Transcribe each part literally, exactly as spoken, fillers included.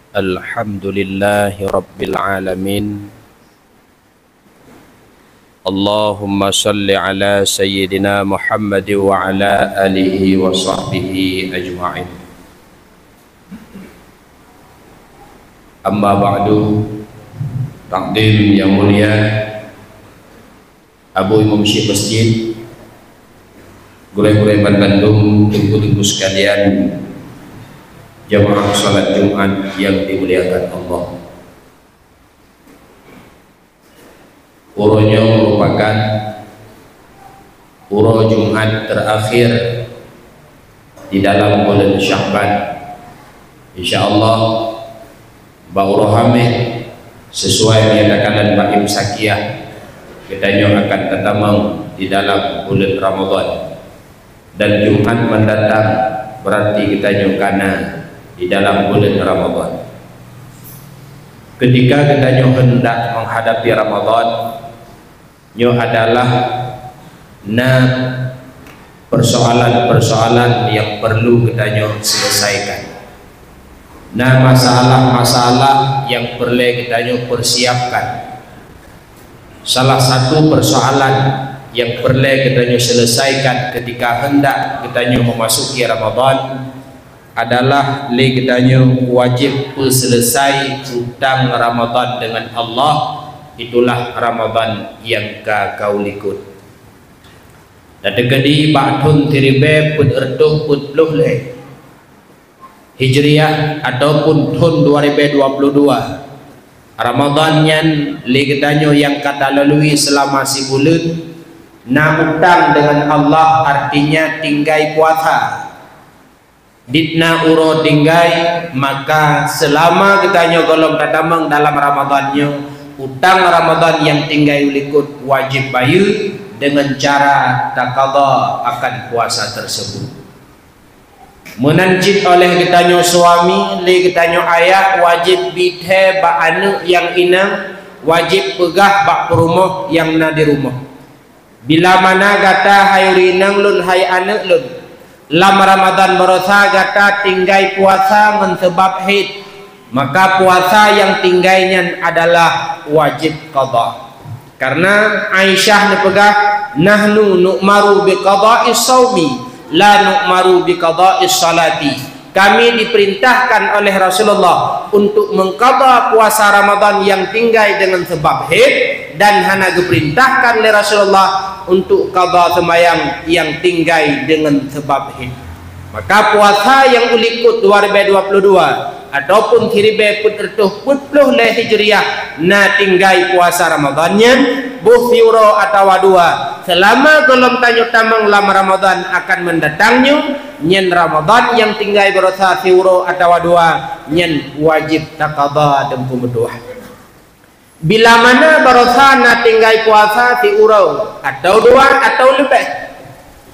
Alhamdulillahirabbil alamin. Allahumma shalli ala sayyidina Muhammad wa ala alihi wa sahbihi ajma'in. Amma ba'du, takdim yang mulia, Abu Imam Syekh Masjid, gurée-gurée banmandum, teungku-teungku sekalian, jamaah salat Jumat yang dimuliakan Allah. Uroe nyoe merupakan uroe Jumat terakhir di dalam buleuen Sya'ban. Insya Allah, bak uroe Hameh, sesuai nyang takanan bak imsakiah, geutanyoe akan tatamong di dalam buleuen Ramadhan. Dan Jumat mendatang, berarti geutanyoe kana di dalam buleuen Ramadhan. Ketika geutanyoe hendak menghadapi Ramadhan, nyoe adalah na persoalan-persoalan yang perlu geutanyoe selesaikan. Na masalah-masalah yang peureulée geutanyoe persiapkan. Salah satu persoalan yang peureulée geutanyoe selesaikan ketika hendak geutanyoe memasuki Ramadhan adalah lé geutanyoe wajéb peuselesai utang Ramadhan dengan Allah, itulah Ramadhan nyang ka kawoe likot. Tateukeudi bak thon siribée peuet reutôh peuet ploh lhée Hijriah ataupun thon dua ribée dua puluh dua, Ramadhan nyan lé geutanyoe nyang ka talalui seulama sibuleuen, na utang deungon Allah, artinya tinggai puasa. Dit na uroe tinggai, maka seulama geutanyoe gohlom tatamong dalam Ramadhan nyoe, utang Ramadhan nyang tinggai u likot wajéb bayeue deungon cara takadha akan puasa tersebut. Meunan cit óh lheueh geutanyoe suami, lé geutanyoe ayah wajéb bi thée bak aneuëk nyang inong, wajéb peugah bak peurumoh nyang na di rumoh. Bila mana gata, hai ureuëng inong lôn, hai aneuëk lôn, lam Ramadhan barosa gata tinggai puasa ngon sabab haid, maka puasa nyang tinggai nyan adalah wajéb qadha. Karena Aisyah neupeugah, "Nahnu nu'maru bi qadha'is shaumi, la nu'maru bi qadha'is shalati." Kami diperintahkan oleh Rasulullah untuk mengqadha puasa Ramadhan nyang tinggai deungon sabab haid, dan hana geuperintahkan lé Rasulullah untuk qadha seumayang nyang tinggai deungon sabab haid. Maka puasa nyang u likot dua ribée dua puluh dua ataupun siribée peuet reutôh peuet ploh lhée Hijriah na tinggai puasa Ramadhan nyan, boh siuroe atawa dua, seulama gohlom tanyoe tamong lam Ramadhan akan mendatang nyoe, nyan Ramadhan nyang tinggai barosa siuroe atawa dua, nyan wajéb taqadha dan peumeutuah. Bila mana barosa na tinggai puasa siuroe, atawa dua, atawa leubeh,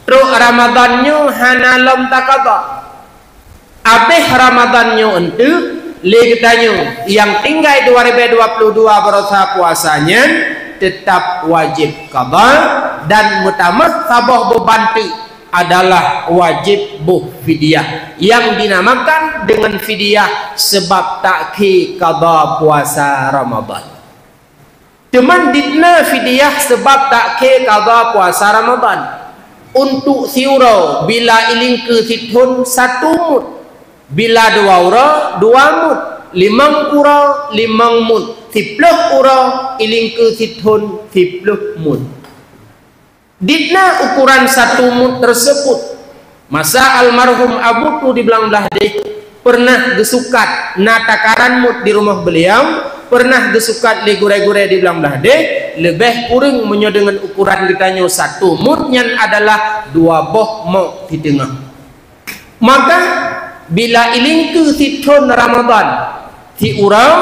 trok Ramadhan nyoe hana lom taqadha. Abéh Ramadhan nyoe eunteuk, lé geutanyoe nyang tinggai dua ribée dua puluh dua barosa puasa nyan, teutap wajéb qadha dan meutamah saboh beuban teuk adalah wajéb boh fidyah nyang dinamakan deungon fidyah sabab takhé qadha puasa Ramadhan. Teuma dit na fidyah sabab takhé qadha puasa Ramadhan. Untuk siuroe bila ilingkeue sithon satu mut, bila dua uroe dua mut, limong uroe limong mut, siploh uroe ilingkeue sithon siploh mut. Dit na ukuran satu mut tersebut. Masa almarhum Abu Tu di Blang Blahdeh pernah geusukat, na takaran mut di rumoh beuliau, pernah geusukat lé gurée-gurée di Blang Blahdeh, leubeh kureueng meunyoe deungon ukuran geutanyoe satu mut nyan adalah dua boh mok siteungoh. Maka, bila ilingkeue sithon Ramadhan siuroe,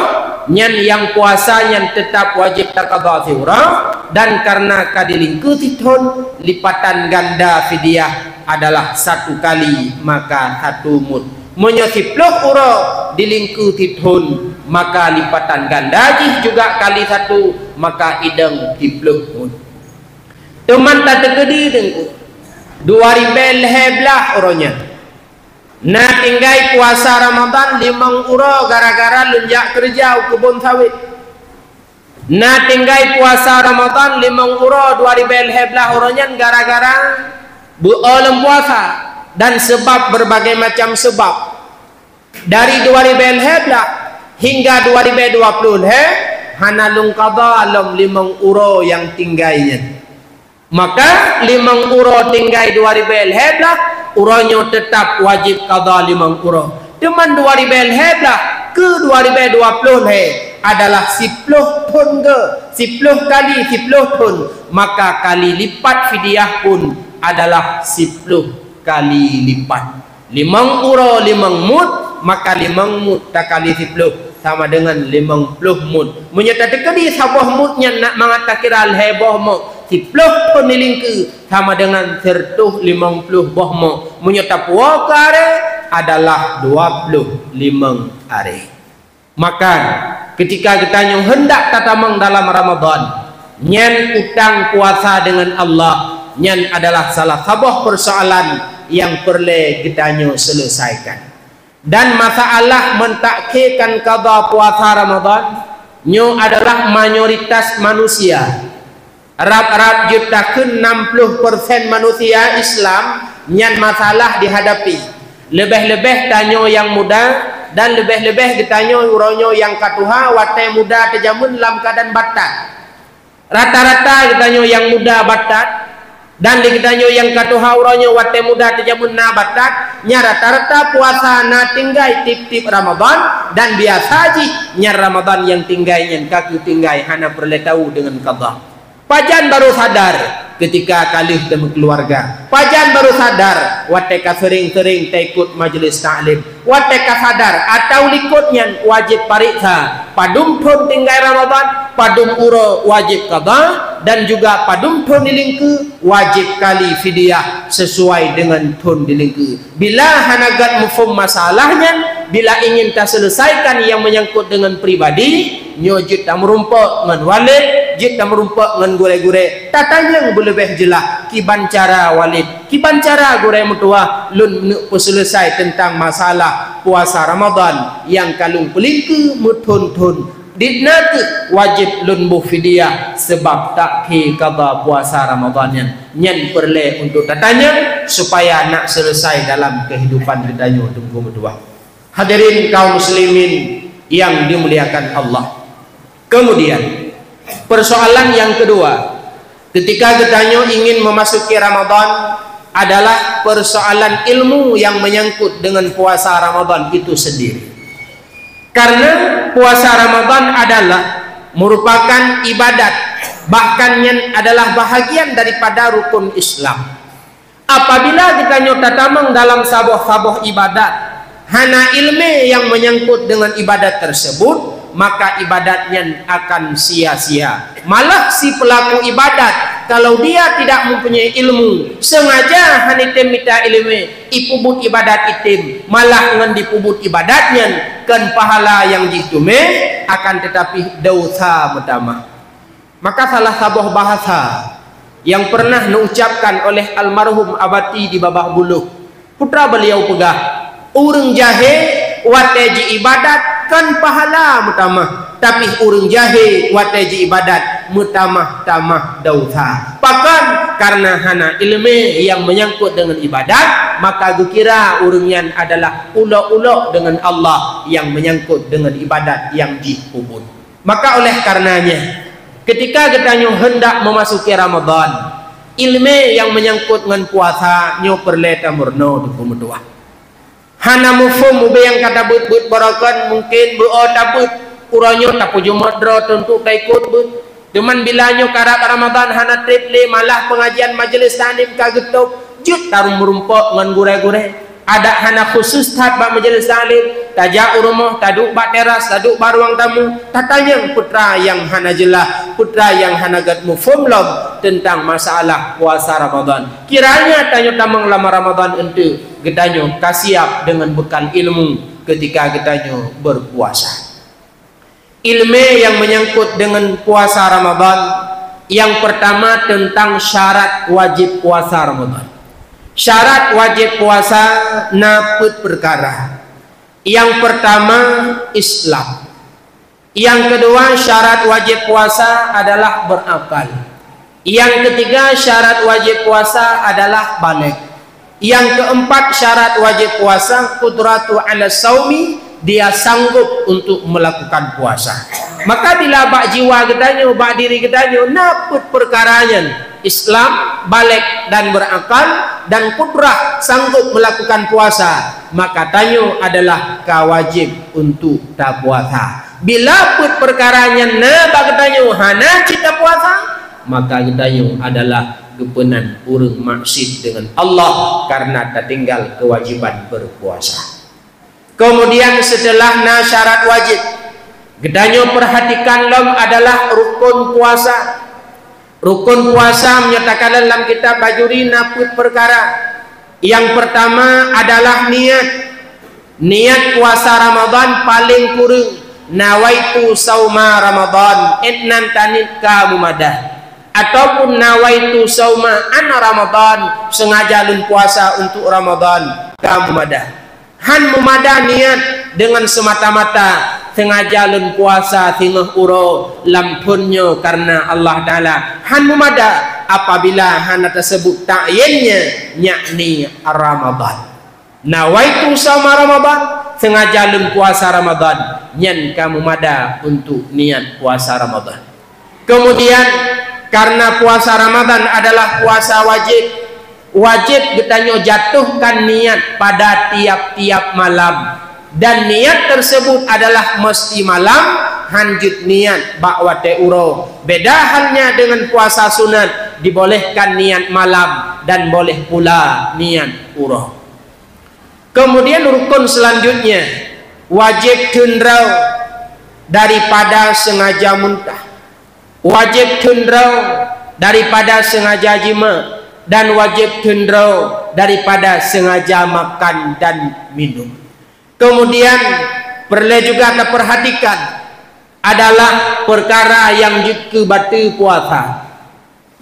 nyan nyang puasa nyan teutap wajéb taqadha siuroe, dan kareuna ka dilingkeue sithon, lipatan ganda fidyah adalah satu kali, maka satu mut. Meunyoe siploh uroe dilingkeue sithon, maka lipatan ganda jih juga kali satu, maka idong siploh mut. Teuma tateukeudi teungku, dua ribée lhée blaih uroe nyan, Na tinggai puasa Ramadan limong uroe gara-gara lôn jak keureuja u keubon sawét. Na tinggai puasa Ramadan limong uroe dua ribée lhée blaih uroe nyan gara-gara beu-o lôn puasa dan seubab berbagai macam seubab. Dari dua ribée lhée blaih hingga dua ribée dua ploh lhée hana lôn qadha lom limong uroe nyang tinggai nyan. Maka limong uroe tinggai dua ribée lhée blaih, uroe nyoe teutab wajéb qadha limong uroe. Teuma dua ribée lhée blaih keu dua ribée dua ploh lhée adalah siploh thon geu, siploh kali siploh thon, maka kali lipat fidyah pun adalah siploh kali lipat. Limong uroe limong mut, maka limong mut takali siploh sama dengan limong ploh mut. Meunyoe tateukeudi saboh mut nyan nak mangat takira lhée boh mok, siploh thon dilingkeue sama dengan sireutoh limong ploh boh mok. Meunyoe tapuwoe keu aré adalah dua ploh limong aré. Maka, ketika geutanyoe hendak tatamong dalam Ramadan, nyan utang puasa dengan Allah, nyan adalah salah saboh persoalan nyang peureulée geutanyoe seuleusaikan. Dan masalah mentakhirkan qadha puasa Ramadan, nyoe adalah mayoritas manusia. Rab-rab jeuet takheun enam puluh persen manusia Islam nyan masalah dihadapi. Leubeh-leubeh tanyoe nyang muda dan leubeh-leubeh geutanyoe uroe nyoe nyang ka tuha watée muda teujameun lam keuadaan batat. Rata-rata geutanyoe nyang muda batat dan lé geutanyoe nyang ka tuha uroe nyoe watée muda teujameun na batat, nyan rata-rata puasa na tinggai tieb-tieb Ramadan dan biasa jih nyan Ramadan nyang tinggai nyan ka keuh tinggai hana peureulée tahu deungon qadha. Pajan barô sadar? Keutika ka lheueh tameukeuluwarga. Pajan barô sadar? Watée ka seuring-seuring taikot majeulih taklim. Watée ka sadar atawa likot nyan wajéb pareksa padum thon tinggai Ramadan, padum uroe wajéb qadha, dan juga padum thon dilingkeue wajéb kali fidyah sisuai deungon thon dilingkeue. Bila hana gét muphom masalah nyan, bila ingin taseuleusaikan nyang meunyangkot deungon pribadi, nyoe jeuet tameurumpok ngon waled, jeuet tameurumpok ngon gurée-gurée, tatanyong beuleubeh jeulaih kiban cara waled, kiban cara gurée meutuwah lôn neuk peuseuleusai teuntang masalah puasa Ramadan nyang ka lôn peulingkeue meuthon-thon. Dikna kheueh wajéb lôn boh fidyah seubab takhé qadha puasa Ramadan nyan. Nyan peureulée untuk tatanyong supaya nak seuleusai dalam keuhidupan geutanyoe teungku meutuwah. Hadirin kaum muslimin yang dimuliakan Allah. Kemudian, persoalan yang kedua, ketika geutanyoe ingin memasuki Ramadan adalah persoalan ilmu yang menyangkut dengan puasa Ramadan itu sendiri. Karena puasa Ramadan adalah merupakan ibadat, bahkan nyan adalah bahagian daripada rukun Islam. Apabila geutanyoe tatamong dalam saboh-saboh ibadat, hana ilmu yang menyangkut dengan ibadat tersebut, maka ibadat nyan akan sia-sia. Malah si pelaku ibadat, kalau dia tidak mempunyai ilmu, sengaja hana tem mita ilmu, ipubuet ibadat item, malah ngon dipubuet ibadat nyan kon pahala nyang jih teumé, akan tetapi dosa meutamah. Maka salah saboh bahasa yang pernah neucapkan oleh almarhum Abati di Babah Bulôh, putra beliau peugah, ureuëng jahé watée jiibadat kon pahala meutamah, tapi ureuëng jahé watée jiibadat meutamah-tamah dosa. Pakon? Karena hana ilmu yang menyangkut dengan ibadat, maka geukira ureuëng nyan adalah ulok-ulok dengan Allah yang menyangkut dengan ibadat yang jih peubuet. Maka oleh karenanya, ketika geutanyoe hendak memasuki Ramadan, ilmu yang menyangkut ngon puasa nyoe peureulée tameurunoe teungku meutuwah. Hana muphom ubé nyang ka tabeuet-beuet barokon, mungkin beu-o tabeuet uroe nyoe tapeujumôt droe teuntu taikot beuet. Teuma bila nyoe karab Ramadan hana treb lé, malah pengajian majelis taklim ka geutôb, jeuet tarumpok ngon gurée-gurée. Adak hana khusus that bak majelis taklim, tajak u rumoh, taduek bak teras, taduek bak ruang tamu, tatanyong peue nyang hana jeulaih, peue nyang hana gét muphom lom teuntang masalah puasa Ramadan. Kiranya tanyoe tamong lam Ramadan eunteuk, geutanyoe ka siap deungon beukal ilmu ketika geutanyoe beupuasa. Ilmu yang menyangkut dengan puasa Ramadan, yang pertama tentang syarat wajib puasa Ramadan. Syarat wajéb puasa na peuet peukara. Nyang peurtama, Islam. Nyang keudua, syarat wajéb puasa adalah beurakal. Nyang keutiga, syarat wajéb puasa adalah balek. Nyang keuempat, syarat wajéb puasa, qudratu ala saumi, dia sanggup untuk melakukan puasa. Maka bila bak jiwa geutanyoe, bak diri geutanyoe na peuet peukara nyan, Islam, balek dan beurakal, dan qudrah sanggup melakukan puasa, maka tanyoe adalah ka wajéb untuk tapuasa. Bila peuet peukara nyan na bak geutanyoe hana cit tapuasa, maka geutanyoe adalah geupeunan ureuëng maksiet deungon Allah karena tatinggal keuwajéban beupuasa. Keumudian, seuteulah na syarat wajéb, geutanyoe peurhatikan lom adalah rukon puasa. Rukon puasa meunyoe takalon lam kitab Bajuri na peuet peukara. Nyang peurtama adalah niet. Niet puasa Ramadhan paleng kureueng, nawaitu sauma Ramadhan, 'et nan taniet ka meumadah. Ataupun nawaitu sauma an Ramadhan, seungaja lôn puasa untuk Ramadhan, ka meumadah. Han meumadah niet deungon seumata-mata seungaja lôn puasa singoh uroe lam thon nyoe kareuna Allah Taala. Han meumadah apabila hana teuseubut ta'yinnya, yakni Ramadhan. Nawaitu sauma Ramadhan, seungaja lôn puasa Ramadhan, nyan ka meumadah untuk niet puasa Ramadhan. Keumudian, kareuna puasa Ramadhan adalah puasa wajéb, wajéb geutanyoe jatohkan niet pada tiap-tiap malam. Dan niet teuseubut adalah meusti malam, han jeuet niet bak watée uroe. Beda halnya deungon puasa sunat, dibolehkan niet malam dan boleh pula niet uroe. Keumudian rukon seulanjutnya, wajéb theun droe daripada seungaja muntah, wajéb theun droe daripada seungaja jima, dan wajéb theun droe daripada seungaja makan dan minum. Keumudian, peureulée juga tapeurhatikan adalah peukara nyang jeuet keu bateue puasa.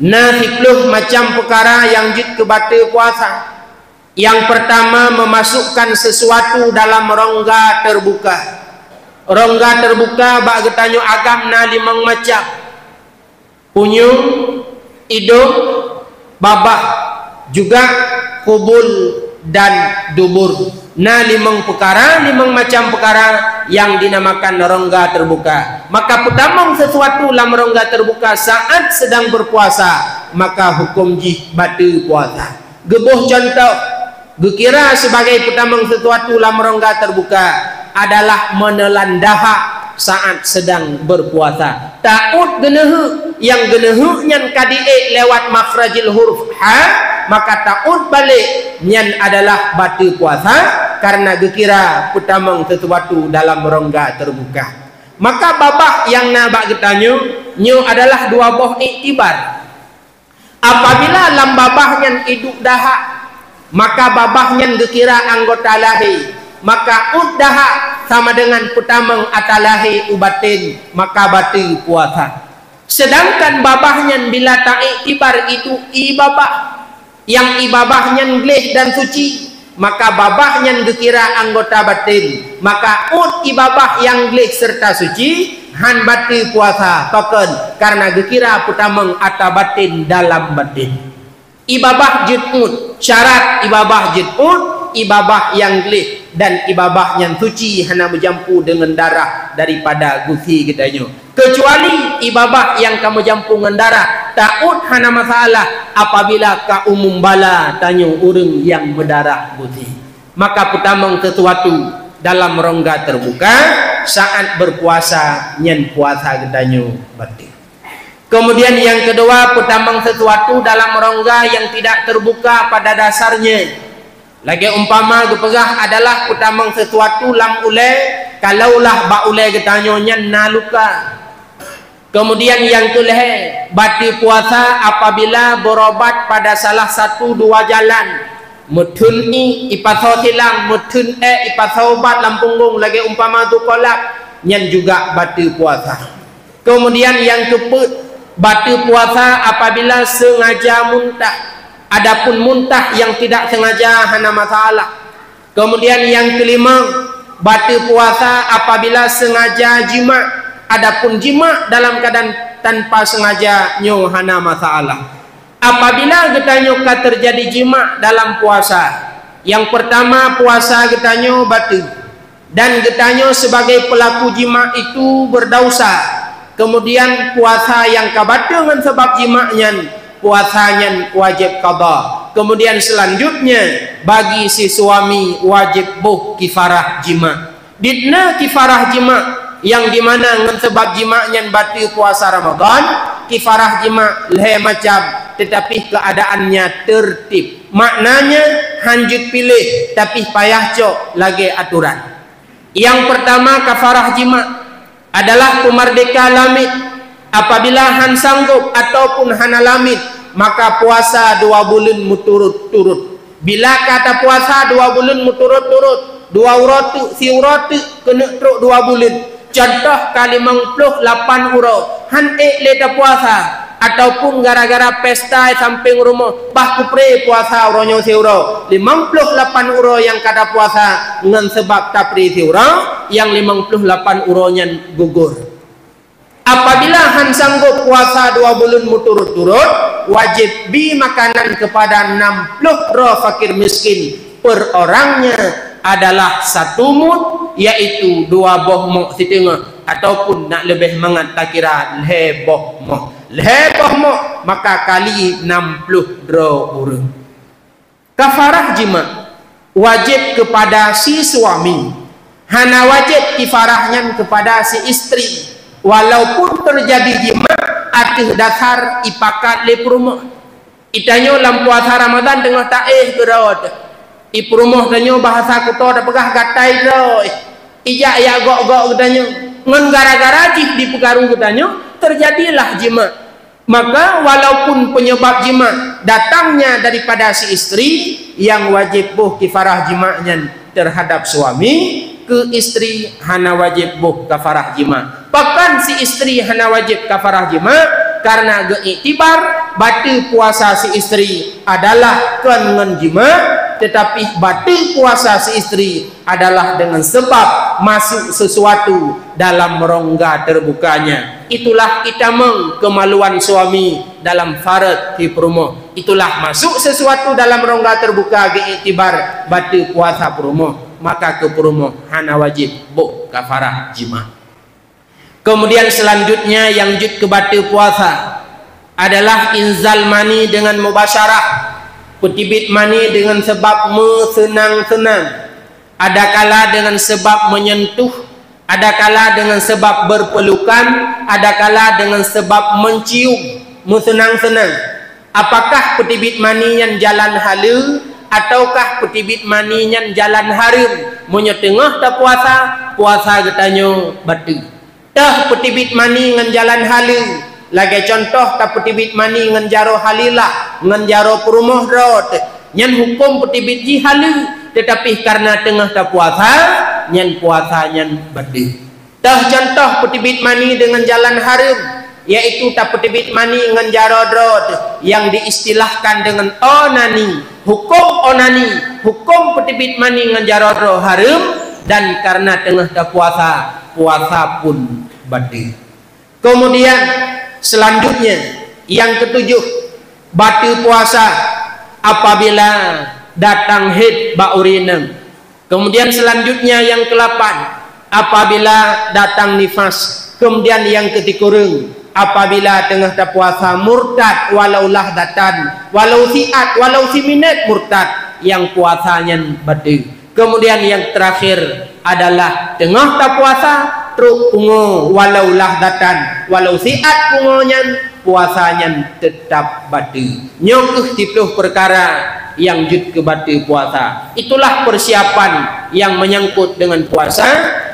Na siplôh macam peukara nyang jeuet keu bateue puasa. Nyang peurtama, meumasukkan seusuatu dalam rongga teurbuka. Rongga teurbuka bak geutanyoe agam na limong macam: punyueng, idong, babah, juga kubul dan dubur. Na limong peukara, limong macam peukara nyang dinamakan rongga teurbuka. Maka peutamong seusuatu lam rongga teurbuka saát seudang beupuasa, maka huköm jih bateue puasa. Geuboh cuntoh, geukira sibagai peutamong seusuatu lam rongga teurbuka adalah meuneulan dahak saát seudang beupuasa. Taôt geuneuheuk, nyang geuneuheuk nyan ka diék lewat makhrajil huruf ha, maka taôt balek nyan adalah bateue puasa, kareuna geukira peutamong seusuatu dalam rongga teurbuka. Maka babah nyang na bak geutanyoe, nyoe adalah dua boh iktibar. Apabila lam babah nyan iduek dahak, maka babah nyan geukira anggota lahé, maka ôt dahak sama deungon peutamong ata lahé u batén, maka bateue puasa. Seudangkan babah nyan bila taiktibar iduek ié babah, nyang ié babah nyan gleh dan suci, maka babah nyan geukira anggota batén, maka ôt ié babah nyang gleh seureuta suci, han bateue puasa, pakon, kareuna geukira peutamong ata batén dalam batén. Ié babah jeuet ôt, syarat ié babah jeuet ôt, ié babah nyang gleh dan ié babah nyang suci hana meujampu deungon darah daripada gusi geutanyoe. Keucuali ié babah nyang ka meujampu ngon darah, taôt hana masalah apabila ka umum bala tanyoe ureuëng nyang meudarah gusi. Maka peutamong seusuatu dalam rongga teurbuka saát beupuasa nyan puasa geutanyoe bateue. Keumudian nyang keudua, peutamong seusuatu dalam rongga nyang tidak teurbuka pada dasarnya. Lagée umpama geupeugah adalah peutamong seusuatu lam ulée, kalaulah bak ulée geutanyoe nyan na luka. Keumudian nyang keulhée, bateue puasa apabila beurobat pada salah satu dua jalan, meutheun ié ipasoe silang, meutheun ék ipasoe ubat lam punggong lagée umpama dukolak, nyan juga bateue puasa. Keumudian nyang keupeuet, bateue puasa apabila seungaja muntah. Adapun muntah yang tidak sengaja hana masalah. Kemudian yang kelima, bateue puasa apabila sengaja jima', adapun jima' dalam keadaan tanpa sengaja nyoe hana masalah. Apabila geutanyoe ka terjadi jima' dalam puasa, yang pertama puasa geutanyoe bateue. Dan geutanyoe sebagai pelaku jima' itu berdausa. Kemudian puasa nyang ka bateue ngon sabab jima' nyan, puasa nyan wajéb qadha. Kemudian selanjutnya, bagi si suami wajéb boh kifarah jima'. Dikna kifarah jima' nyang dimana ngon sabab jima' nyan bateue puasa Ramadan, kifarah jima' lhée macam, tetapi keadaannya tertib. Maknanya, hanjeuet piléh, tapi payah cok lagée aturan. Yang pertama, kafarah jima' adalah peumardeka lamiet. Apabila han sanggob ataupun hana lamiet, maka puasa dua buleuen meuturot-turot. Bila ka tapuasa dua buleuen meuturot-turot, dua uroe teuk, siuroe teuk, keuneuk trok dua buleuen, contoh ka limong ploh lapan uroe, han ék lé tapuasa, ataupun gara-gara pesta sampéng rumoh, bah kupré puasa uroe nyoe siuroe, limong ploh lapan uroe nyang ka tapuasa ngon sabab tapré siuroe, nyang limong ploh lapan uroe nyan gugur. Apabila han sanggob puasa dua buleuen meuturot-turot, wajéb bi makanan kepada enam ploh droe fakir miskin, per orangnya adalah satu mud, yaitu dua boh mok siteungoh, ataupun nak leubeh mangat takira lhée boh mok. Lhée boh mok, maka kali enam ploh droe ureuëng. Kafarah jima' wajéb kepada si suami, hana wajéb kifarah nyan kepada si istri, walaupun terjadi jima' ateueh dasar ipakat lé peurumoh. Itanyoe lam puasa Ramadan teungoh taéh keudroe teuh. I peurumoh tanyoe bahasa kuto tapeugah gatai droe. Ijak yak gok-gok geutanyoe. Ngon gara-gara jih dipeukaru geutanyoe, terjadilah jima'. Maka walaupun penyebab jima' datangnya daripada si istri, yang wajéb boh kifarah jima' nyan terhadap suami, keu istri hana wajéb boh kafarah jima'. Pakon si istri hana wajéb kafarah jima'? Karena geuiktibar bateue puasa si istri adalah kon ngon jima', tetapi bateue puasa si istri adalah dengan sebab masuk sesuatu dalam rongga terbukanya. Itulah itamong kemaluan suami dalam farot si peurumoh. Itulah masuk sesuatu dalam rongga terbuka geuiktibar bateue puasa peurumoh, maka keu peurumoh hana wajéb boh kafarah jima'. Kemudian selanjutnya nyang jeuet keu bateue puasa adalah inzal mani dengan mubasyarah, peutibit mani dengan sebab meuseunang-seunang, adakala dengan sebab menyentuh, adakala dengan sebab berpelukan, adakala dengan sebab mencium, meuseunang-seunang. Apakah peutibit mani nyan jalan haleue, ataukah peutibit mani nyan jalan hareuem? Meunyoe teungoh tapuasa, puasa geutanyoe bateue. Teuh peutibit mani ngon jalan haleue, lagée contoh tapeutibit mani ngon jaroe halilah, ngon jaroe peurumoh droe teuh. Nyan huköm peutibit jih haleue, teutapi kareuna teungoh tapuasa, nyan puasa nyan bateue. Teuh contoh peutibit mani deungon jalan hareuem, yaitu tapeutibit mani ngon jaroe droe teuh nyang diistilahkan deungon onani. Huköm onani, huköm peutibit mani ngon jaroe droe hareuem, dan kareuna teungoh tapuasa, puasa pun bateue. Kemudian, selanjutnya, nyang ketujuh, bateue puasa apabila datang haid bak ureuëng inong. Kemudian selanjutnya nyang kelapan, apabila datang nifas. Kemudian nyang keusikureueng, apabila teungoh tapuasa murtad walau lahzatan, walau siat, walau siminét murtad, nyang puasa nyan bateue. Kemudian nyang terakhir adalah teungoh tapuasa trok pungo walau lahzatan, walau siat pungo nyan, puasa nyan teutab bateue. Nyoe kheueh siplôh peukara nyang jeuet keu bateue puasa. Itulah persiapan nyang menyangkut dengan puasa,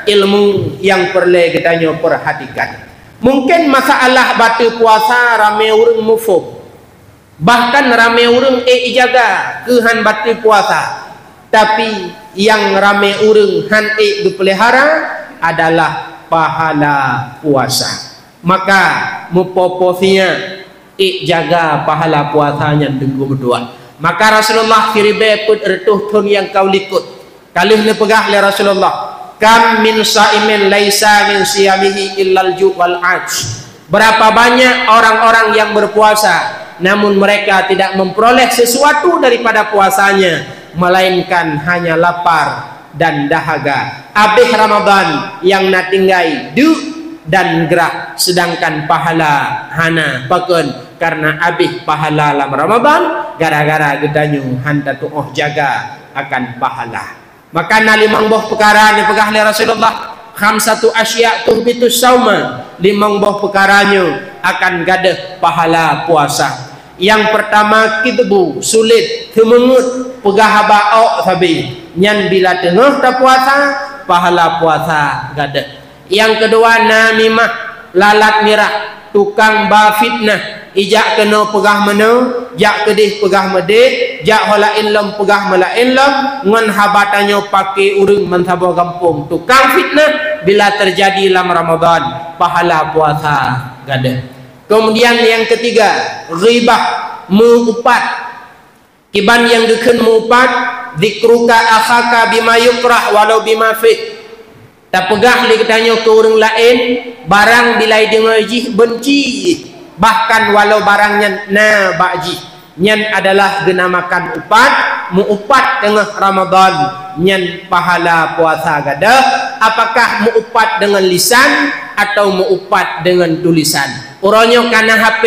ilmu nyang peureulée geutanyoe perhatikan. Mungken masalah bateue puasa ramé ureuëng muphom. Bahkan ramé ureuëng ék ijaga keu han bateue puasa. Tapi nyang ramé ureuëng han ék geupeulihara adalah pahala puasa. Maka, meupoh-poh siat, ék jaga pahala puasa nyan teungku meutuah. Maka Rasulullah siribée peuet reutôh thon nyang ka u likot, ka lheueh neupeugah lé Rasulullah, "Kam min shaimin laisa min siyamihi illal ju' wal 'atsy." Berapa banyak orang-orang yang berpuasa, namun mereka tidak memperoleh sesuatu daripada puasanya, melainkan hanya lapar dan dahaga. Abéh Ramadan nyang na tinggai deuk dan grah, sedangkan pahala hana. Pakon? Karena abéh pahala lam Ramadan, gara-gara geutanyoe hana tatuoh jaga akan pahala. Maka na limong boh peukara neupeugah lé Rasulullah, "Khamsatu asya' tuhbitus shauma." Limong boh peukara nyoe akan gadôh pahala puasa. Nyang peurtama, kidbu, sulet, seumeungeut, peugah haba ôk sabe. Nyan bila teungoh tapuasa, pahala puasa gadôh. Nyang keudua, namimah, lalat mirah, tukang ba fitnah, ijak keunoe peugah meunoe, jak keudeh peugah meudeh, jak ho laén lom peugah meulaén lom, ngon haba tanyoe paké ureuëng meusaboh gampông. Tukang fitnah, bila teujadi lam Ramadan, pahala puasa gadôh. Keumudian nyang keutiga, ghibah, meu-upat. Kiban nyang geukheun meu-upat, dzikruka akhaka bima yukrah walau bima fih. Tapeugah lé geutanyoe keu ureuëng laén barang bila jideungoe jih beunci jih, bahkan walau barang nyan na bak jih. Nyan adalah geunamakan upat, meu-upat teungoh Ramadan, nyan pahala puasa gadôh. Apakah meu-upat deungon lisan atawa meu-upat deungon tulisan? Uroe nyoe ka na H P,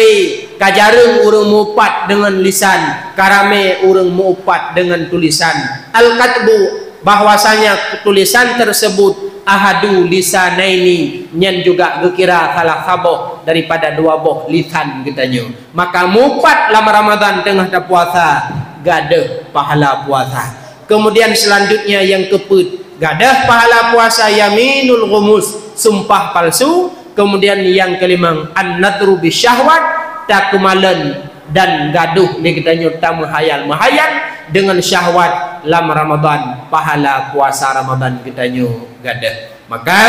ka jareueng ureuëng meu-upat deungon lisan, ka ramé ureuëng meu-upat deungon tulisan. Al-katbu, bahwasanya tulisan tersebut ahadu lisanaini, nyan juga geukira salah saboh daripada dua boh lisan geutanyoe. Maka meu-upat lam Ramadan teungoh tapuasa, gadôh pahala puasa. Kemudian selanjutnya nyang keupeuet, gadôh pahala puasa yaminul ghumus, sumpah palsu. Kemudian nyang keulimong, an-nadru bisyahwat, takeumalon dan gadôh lé geutanyoe tameuhayal-meuhayal deungon syahwat lam Ramadan, pahala puasa Ramadan geutanyoe gadôh. Maka,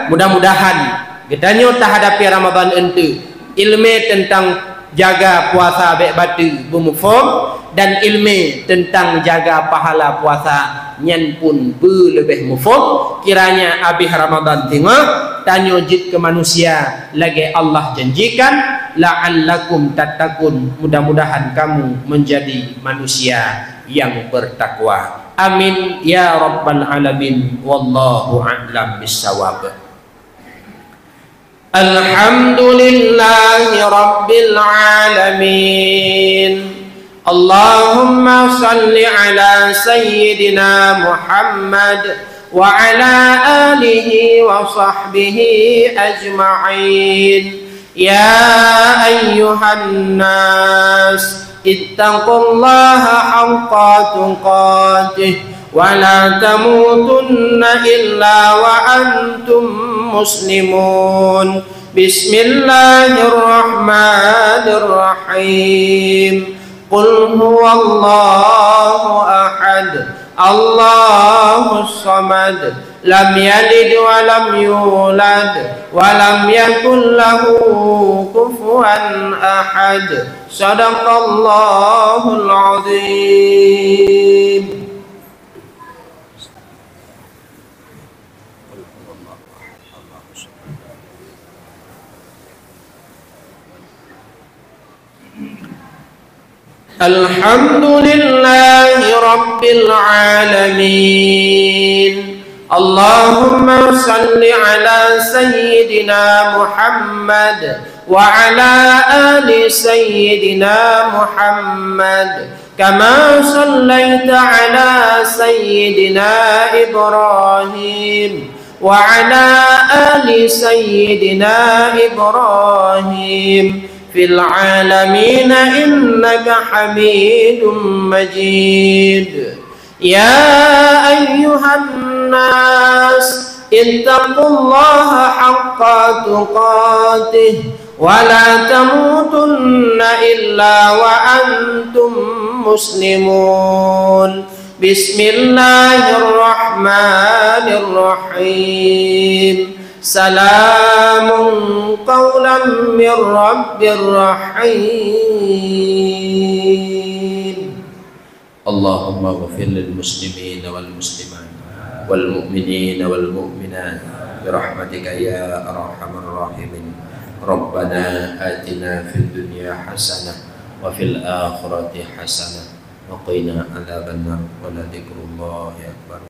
mudah-mudahan geutanyoe tahadapi Ramadan eunteuk, ileumé teuntang jaga puasa bék bateue beumuphom, dan ileumé teuntang jaga pahala puasa nyan pun beuleubeh muphom. Kiranya abéh Ramadan teungoh, tanyoe jeuet keu manusia lagée Allah janjikan, "La'allakum tattaqun." Mudah-mudahan kamu menjadi manusia yang bertakwa. Amin ya rabbal alamin. Wallahu a'lam bissawab. Alhamdulillahi rabbil alamin. Allahumma salli ala sayyidina Muhammad wa ala alihi wa sahbihi ajma'in. Ya ayyuhan nas, ittaqullaha haqqa tuqatih, wa la tamutunna illa wa antum muslimun. Bismillahirrahmanirrahim. Qul huwallahu ahad, Allahus samad, lam yalid wa lam yulad, wa lam yakul lahu kufuwan ahad. Sadaqallahul azim. Alhamdulillahi rabbil alamin. Allahumma salli ala sayyidina Muhammad wa ala ali sayyidina Muhammad. Kama sallaita ala sayyidina Ibrahim wa ala ali sayyidina Ibrahim fil alamin innaka Hamidum Majid. Ya ayyuhan nas, ittaqullaha haqqa tuqatih, wa la tamutunna illa wa antum muslimun. Bismillahirrahmanirrahim. Salamun qawlan mir rabbir rahim. اللهم اغفر للمسلمين والمسلمات والمؤمنين والمؤمنات برحمتك يا أرحم الراحمين. ربنا آتنا في الدنيا حسنة وفي الآخرة حسنة وقنا عذاب النار. ولذكر الله أكبر.